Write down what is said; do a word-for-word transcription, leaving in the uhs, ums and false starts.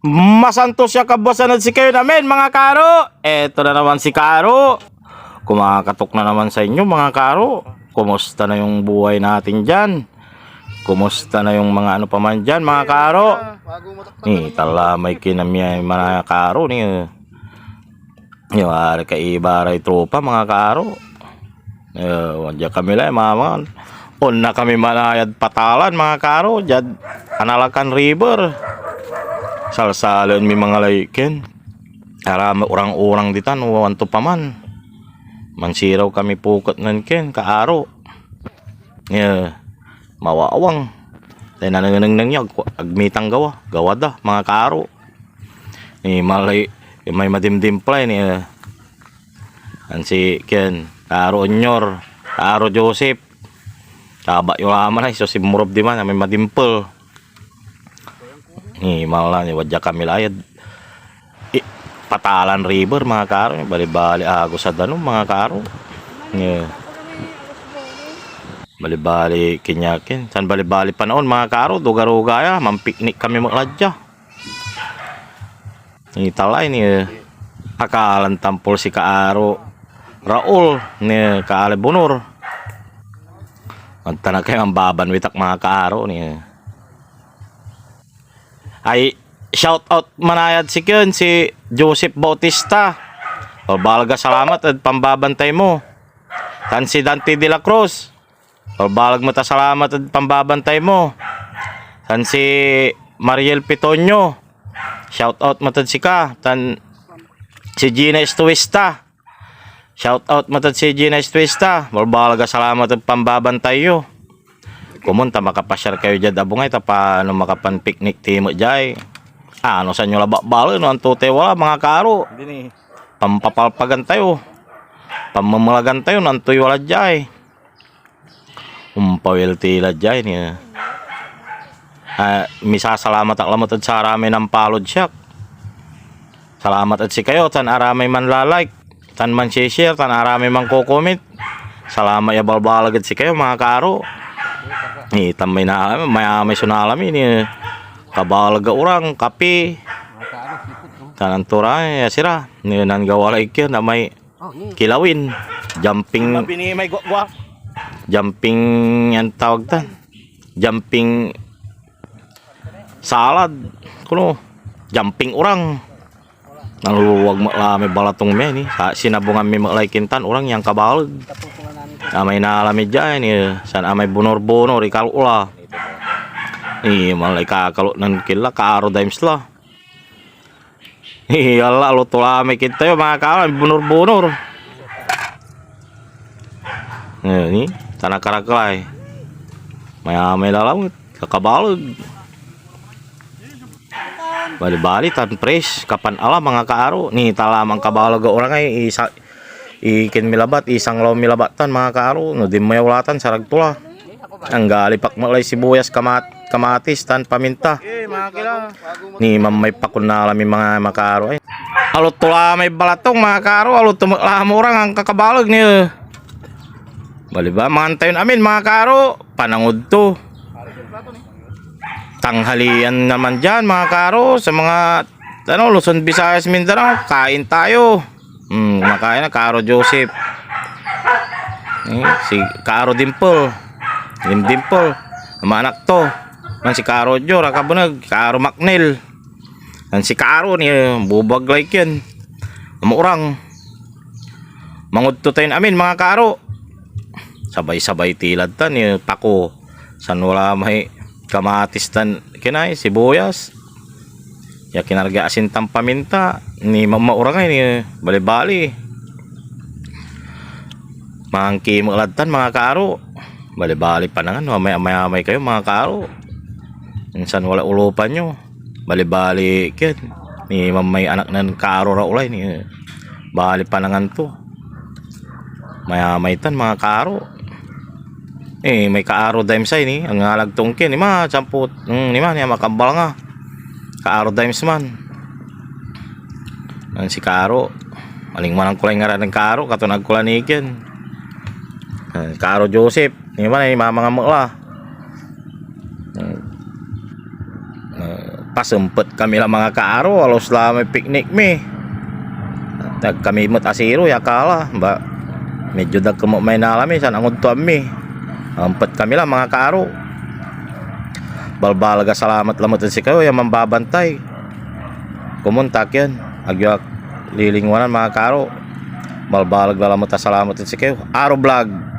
Masantos ya kabuasan ed sikayon amin, mga kaaro. Eto na naman si Kaaro. Kumakatok na naman sa inyo, mga kaaro. Kumusta na yung buhay natin dyan? Kumusta na yung mga ano pa man dyan, mga kaaro? Ni, talamay kinamiyay, mga kaaro, ni, eh. Yung ari kaiba ray tropa, mga kaaro. Eh, wadya kami la, maman. On na kami manayad Patalan, mga kaaro, diad Analacan River. Salsalen mi mangalay ken. Aramay orang-orang ditan, o anto pa man. Mansiraw kami puket nen ken, kaaro. Eh, mawawang. Tay nanengneng yo, ag, ag mitang gawa. Gawa da, mga kaaro. Ni malay, may madimdimpla ni, eh, ansi ken, Kaaro Onyor, Kaaro Joseph. Kaba yo la man ay, so sinmurob diman, may madimpel. Ni mala ni, wadya kami la yad, i-, Patalan River, mga kaaro, balibali agos a danum, mga kaaro. Ni, balibali kinyakin, san balibali panaon, mga kaaro, duga-ruga ya, mampiknik kami met la dia. Italay ni, eh, akalan tampol si Kaaro Raul ni Kaali Bonor. Magtanag kayo, ambabanwit ak, mga kaaro, ni, eh. Ay, shout out manayad si Ken, si Joseph Bautista. Balbaleg a salamat ed pambabantay mo. Tan si Dante de la Cruz. Balbaleg met a salamat ed pambabantay mo. Tan si Mariel Pitonio. Shout out met ed sika. Tan si Gina Estuista. Shout out met ed si Gina Estuista. Balbaleg a salamat ed pambabantay yo. Komon ta makapasyar kayo diad abungay ta pano makapan-picnic ti met diay. Ano san yo la bakbalen no anto tay wala, mga kaaro? Pampapalpagan tayo. Pamemelagan tayo no antoy wala diay. Ompawil ti la diay ni, ah, misasalamat ak lamet ed saramay nampalod siak. Salamat ed sikayo tan aramay manla-like, tan mansi-share, tan aramay manko-comment. Salamat ya balbaleg ed sikayo, mga kaaro. Itan may naalami, mayamay so naalami ni kabaleg a orang, kape. Tan anto ra ya sira, ni nanggawa la ikyan, amay kilawin, jumping, jumping, yan tawag tan, jumping salad, kuno, jumping orang. Naluluwag met la may balatong mi ni. Sa, sinabungan mi met lay kintan, orang yan kabaleg. Amay naalami diay ni, san amay bonor-bonor, ikal ula. Ni, malay kakalot nan kila, kaaro dimes la. Iyala, luto la may kintayo, mga kaaro, bonor-bonor. Ayan, ni, tan akarakelay. Mayamay lalamet, kakabaleg. Bali-bali, tan fresh, kapan ala, mga kaaro. Ni, talaman kabaleg a orang ay, isa, ikin mi labat, isanglaw mi labat tan, mga kaaro. No, dinmayaw la tan, sarag to la. Anggalip ak met lay sibuyas, kamat-, kamatis, tan paminta. Ni mamay pakon na la mi mga makaaro ay. Aluto la may balatong, mga kaaro, aluto met la mo orang angkakabaleg ni. Bali ba, mangan tayon amin, mga kaaro, panangod to. Tanghalian naman diyan, mga kaaro, sa mga, ano, Luzon, Visayas, Mindanao, kain tayo. Hmm, kumakain na, Kaaro Joseph. Eh, si Kaaro Dimple. Lim Dimple. Ama anak to. Man si Kaaro Jor, akabunag. Kaaro Macnel. Yan si Kaaro ni, eh, bubuag like yan. Ama orang. Mangudto tayon amin, mga kaaro. Sabay-sabay ti lad tan, eh, pako. San wala may kamatis tan kinay, sibuyas. Ya kinarga asin tan paminta, ni mamaurangay ni balibali. Mangki mo lad tan, mga kaaro. Balibali panangan, mamay-amay kayo, mga kaaro. Insan wala ulupan yo. Balibali, kid. Ni mamay anak nen Kaaro ra ulay ni. Bali panangan to. Mayamay tan, mga kaaro. Eh, may Kaaro Dimes ay ni, ang ngalag tong ken, ni ma, samput, mm, ni ma, ni makambal nga. Kaaro Dimes man. Ang si Kaaro. Aling manang kulay nga ran ng Kaaro, katunag ko la ni ken. Ah, Kaaro Joseph, ni ma, ni mama nga mekla. Ah, ah, Asempet kami la, mga kaaro, alos la may picnic mi. Ag kami met asiro ya kala, ba, medyo dagkemo may nala mi, san angod to mi. Ampet kami la, mga kaaro. Balbaleg a salamat lamet ed sikayo ya manbabantay. Komon ta ak yan, agyo ak lilingwanan, mga kaaro. Balbaleg la lamet a salamat ed sikayo. Aro Vlog,